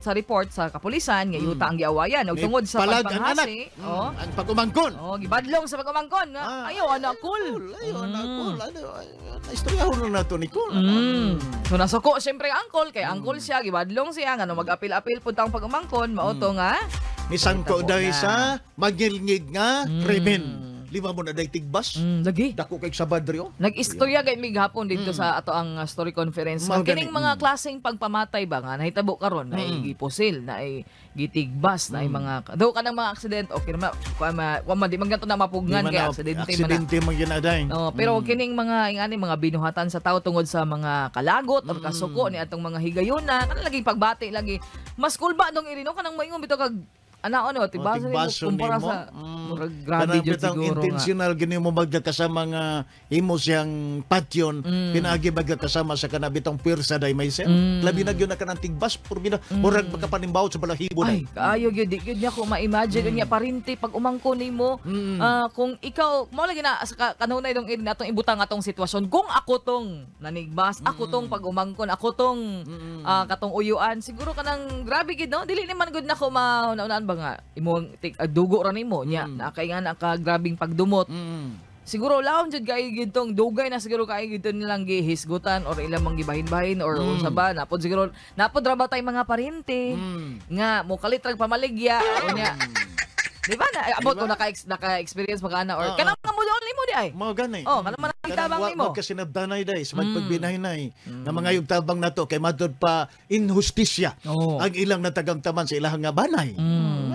Sa report sa kapulisan nga yuta ang giawayan og tungod sa Palag ang anak. Pagpanghasi, oh. Ang pag-umangkon. Oh, gibadlong sa pag-umangkon nga Ah, ayaw anak, cool. Ayaw anak, cool. Ano, naistorya na nato ni cool. So nasuko siyempre ang uncle kay uncle siya, gibadlong siya ngano mag-apil-apil pud ang pag-umangkon mao to nga Nisangko Nahitabo dahil na. sa magilngig nga krimen. Lima mo na day tigbas. Lagi. Dako kay sa badrio. Nag-istorya gay mig hapon dito sa ato ang story conference. Mao Ang kining gani. mga klaseng pagpamatay ba nga nahitabo karon na gipusil, na ay gitigbas, na ay mga daw kanang mga aksidente, okay na ma, di man ganto na mapugnan Di man kay na- aksidente man na. Aksidente man gyud na day. Oh, pero kining mga ingani mga binuhatan sa tao tungod sa mga kalagot or kasuko ni atong mga higayuna, kanang laging pagbati lagi. Mas kulba dong irino kanang moingon bitaw kag ana ano, tibaso nimo Tigbaso kumpara nimo. sa murag grabe Kanang jud bitang siguro nga. Intentional gini mo magkasama nga imo siyang patyon, pinaagi magkasama sa kanabitang puwersa day may sir. Labi na gyud na kanang tigbas pur gina murag makapanimbawot sa balahibo Ay, day. kaayo gyud, di gyud niya ko ma-imagine unya parinti pag umangko nimo. Kung ikaw mao lagi na sa kanunay dong irin atong ibutang atong sitwasyon kung ako tong nanigbas, ako tong pag umangkon, ako tong katong uyuan, siguro kanang grabe gid, no? Dili naman gud nako mauna-unaan ba nga imong dugo ra nimo nya na kay nga naka grabing pagdumot. Siguro laon jud kay gid tong dugay na siguro kay gid nilang gihisgutan or ilang mang gibahin-bahin or unsa ba napod siguro napod ra ba tay mga parente nga mo kalit rag pamaligya unya. Di ba na abot ko naka-experience pa kana or kanang mga mo nimo di ay. Mao gani. Oh, kanang mga tabang nimo. Wa magkasinabdanay day sa magpagbinahinay nga mga yung tabang nato kay matud pa inhustisya ang ilang natagamtaman sa ilang nga banay.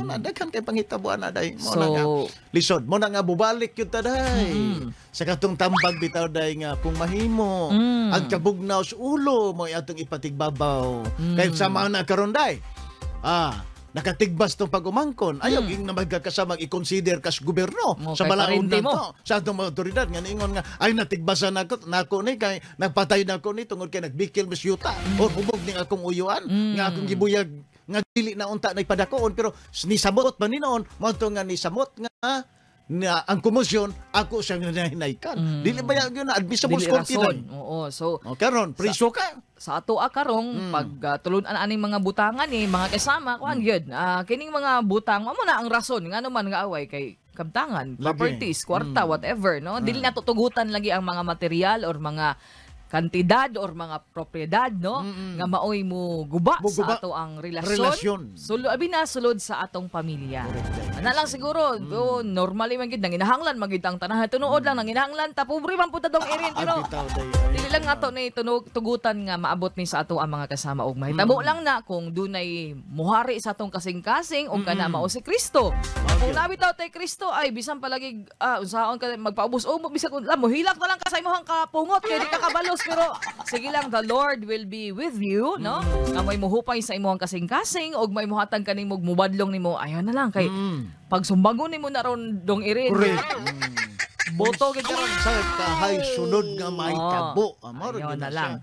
Na daghan kay pangitabuan na day. Mo So, na nga lisod mo na nga bubalik yun ta day. Sa katong tambag bitaw day nga kung mahimo ang kabugnaw sa ulo mo atong ipatigbabaw. Kay sama na karon day. Nakatigbas tong pag-umangkon. Ayaw mm. na magkakasamang i-consider kas gobyerno Mo, sa kay balaod parente mo. nato sa atong mga otoridad nga niingon nga ay natigbasan nako nako ni kay nagpatay nako ni tungod kay nagbikil mis yuta or hubog ning akong uyuan nga akong gibuyag nga dili na unta na ipadakoon, pero nisamot man ni noon mao to nga nisamot nga na ang komosyon ako siyang nanahinaykan. Dili ba yun na admissible Dili sa korte rason. day? Oo. So O karon priso ka. Sa ato karong pag tulun-an aning mga butangan ni mga kasama kuan gyud, kining mga butang mo na ang rason ngano man nga away kay kabtangan, Lagi. properties, kwarta, whatever, no? Dili na tutugutan lagi ang mga material or mga kantidad or mga propriedad, no, nga maoy mo guba Mo sa guba. ato ang relasyon, Relasyon. Sulod abi na sulod sa atong pamilya. Ana lang siguro do, normally man gid nanginahanglan man gid ang tanan, tinuod lang nanginahanglan ta, pobre man pud ta dong irin, pero Ah, bitaw day, ay. dili lang ato ni tunog tugutan nga maabot ni sa ato ang mga kasama og mahitabo lang na kung dunay muhari sa atong kasing-kasing og kana mao si Kristo. Kung nabitaw tay Kristo ay bisan palagi unsaon ka magpaubos-ubos, bisan kung mo hilak na lang ka sa imong kapungot kay di ka kabalos, pero sige lang, the Lord will be with you, no? Nga may muhupay sa imong kasing-kasing og may muhatag kaning mubadlong nimo, ayaw na lang kay pagsumbagon nimo na ron dong irin. Correct. Boto gid karon. Sa kahay sunod nga mahitabo. Amor Ayaw gyud na na lang. siya.